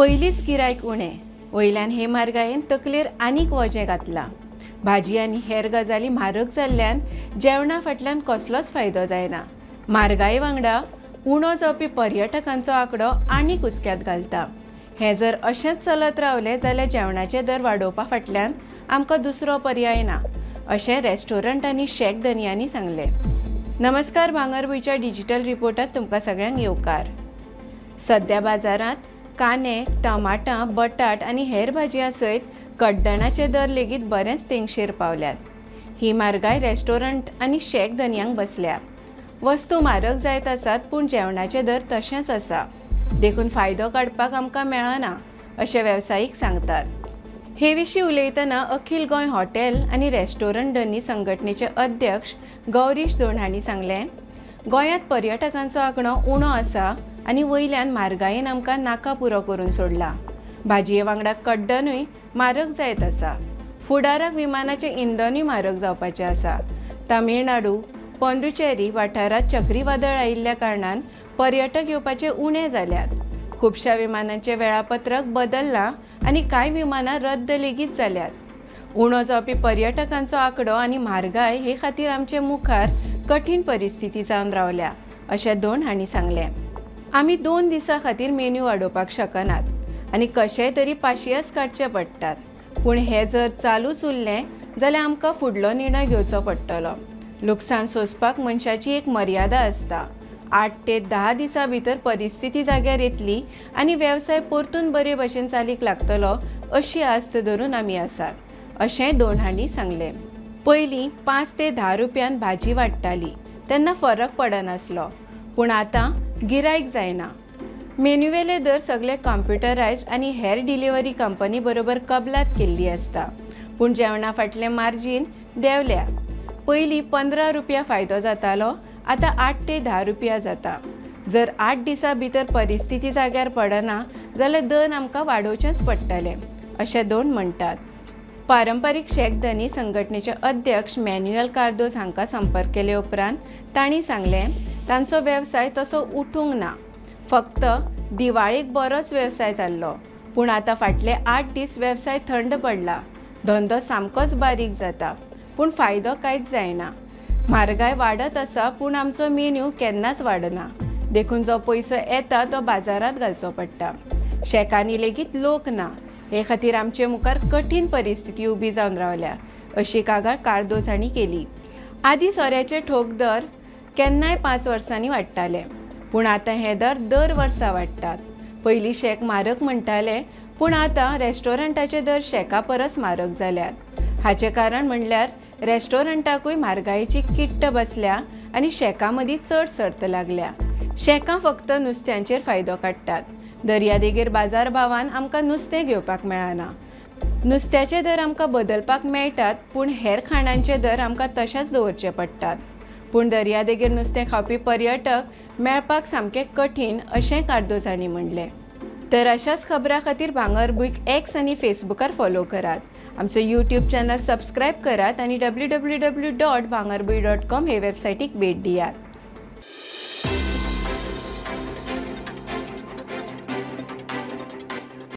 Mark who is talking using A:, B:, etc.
A: पयलींच गिरायक उणें, वयल्यान हे म्हारगायेन तकलेर आनीक वजें घातलां. भाजी आनी हेर गजाली म्हारग जाल्ल्यान जेवणा फाटल्यान कसलोच फायदो जायना. म्हारगाये वांगडा उणो जावपी पर्यटकांचो आंकडो आनीक हुसक्यांत घालता. हें जर अशेंच चलत रावलें जाल्यार जेवणाचे दर वाडोवपा फाटल्यान आमकां दुसरो पर्याय ना, अशें रेस्टॉरंट आनी शॅक धनयांनी सांगलें. नमस्कार, भांगरभूंयच्या डिजिटल रिपोर्टांत तुमकां सगळ्यांक येवकार. सद्या बाजारांत कांदे, टमाटां, बटाट आनी हेर भाजयां सयत कड्डणाचे दर लेगीत बरेंच तेंगशेर पावल्यात. ही म्हारगाय रेस्टॉरंट आनी शॅक धनयांक बसल्या. वस्तू म्हारग जायत आसात, पूण जेवणाचे दर तशेंच आसा, देखून फायदो काडपाक आमकां मेळना, अशें वेवसायीक सांगतात. हे विशीं उलयतना अखिल गोंय हॉटेल आनी रेस्टॉरंट धनी संघटनेचे अध्यक्ष गौरीश दोण हांणी सांगलें, गोंयांत पर्यटकांचो आंकडो उणो आसा आनी वयल्यान म्हारगायेन आमकां नाका पुरो करून सोडला. भाजये वांगडा कड्डणूय म्हारग जायत आसा. फुडाराक विमानाचें इंधनूय म्हारग जावपाचें आसा. तामिळनाडू, पोंडुचेरी वाठारांत चक्रीवादळ आयिल्ल्या कारणान पर्यटक येवपाचे उणे जाल्यात. खुबश्या विमानांचें वेळापत्रक बदल्लां आनी कांय विमानां रद्द लेगीत जाल्यात. उणो जावपी पर्यटकांचो आंकडो आनी म्हारगाय हे खातीर आमचे मुखार कठीण परिस्थिती जावन रावल्या, अशें दोण हांणी सांगलें. आमी 2 दिसां खातीर मेन्यू वाडोवपाक शकनात आनी कशेंय तरी पाशियेस काडचे पडटात, पूण हें जर चालूच उरलें जाल्यार आमकां फुडलो निर्णय घेवचो पडटलो. लुकसाण सोंसपाक मनशाची एक मर्यादा आसता. 8 ते 10 दिसां भितर परिस्थिती जाग्यार येतली आनी वेवसाय परतून बरे भशेन चालीक लागतलो अशी आस्त धरून आमी आसात, अशेंय दोण हांणी सांगलें. पयलीं 5 ते 10 रुपयान भाजी वाडटाली तेन्ना फरक पडनासलो, पूण आतां गिरायक जायना. मेन्यूवेले दर सगळे कॉम्प्युटरायज्ड आनी हेर डिलिव्हरी कंपनी बरोबर कबलात केल्ली आसता, पूण जेवणा फाटलें मार्जीन देंवल्या. पयलीं 15 रुपया फायदो जातालो, आतां 8 ते 10 रुपया जाता. जर 8 दिसां भितर परिस्थिती जाग्यार पडना जाल्यार दर आमकां वाडोवचेंच पडटलें, अशें दोण म्हणटात. पारंपारीक शॅक धनी संघटनेचे अध्यक्ष मॅन्युअल कार्दोज हांकां संपर्क केले उपरांत तांणी सांगलें, तांचो वेवसाय तसो उठूंक ना. फक्त दिवाळेक बरोच वेवसाय जाल्लो, पूण आतां फाटले 8 दीस वेवसाय थंड पडला. धंदो सामकोच बारीक जाता, पूण फायदो कांयच जायना. म्हारगाय वाडत आसा, पूण आमचो मेन्यू केन्नाच वाडना, देखून जो पयसो येता तो बाजारांत घालचो पडटा. शॅकांनी लेगीत लोक ना, हे खातीर आमचे मुखार कठीण परिस्थिती उबी जावन रावल्या, अशी कागाळ कार्दोज हांणी केली. आदीं सोऱ्याचे ठोक दर केन्नाय 5 वर्सांनी वाडटाले, पूण आतां हे दर दर वर्सा वाडटात. पयलीं शॅक म्हारग म्हणटाले, पूण आतां रेस्टॉरंटाचे दर शॅका परस म्हारग जाल्यात. हाचें कारण म्हणल्यार रेस्टॉरंटाकूय म्हारगायेची किट्ट बसल्या आनी शॅकां मदीं चड सर्त लागल्या. शॅकां फक्त नुस्त्यांचेर फायदो काडटात. दर्यादेगेर बाजार भावान आमकां नुस्तें घेवपाक मेळना. नुस्त्याचे दर आमकां बदलपाक मेळटात, पूण हेर खाणांचे दर आमकां तशेंच दवरचे पडटात. पूण दर्यादेगेर नुस्तें खावपी पर्यटक मेळपाक सामकें कठीण, अशें कार्दोज हांणी म्हणलें. तर अशाच खबरां खातीर भांगरभूंयक एक्स आनी फेसबुकार फॉलो करात. आमचो यूट्यूब चॅनल सबस्क्रायब करात आनी www.bhangarbhuy.com हे वेबसायटीक भेट दियात.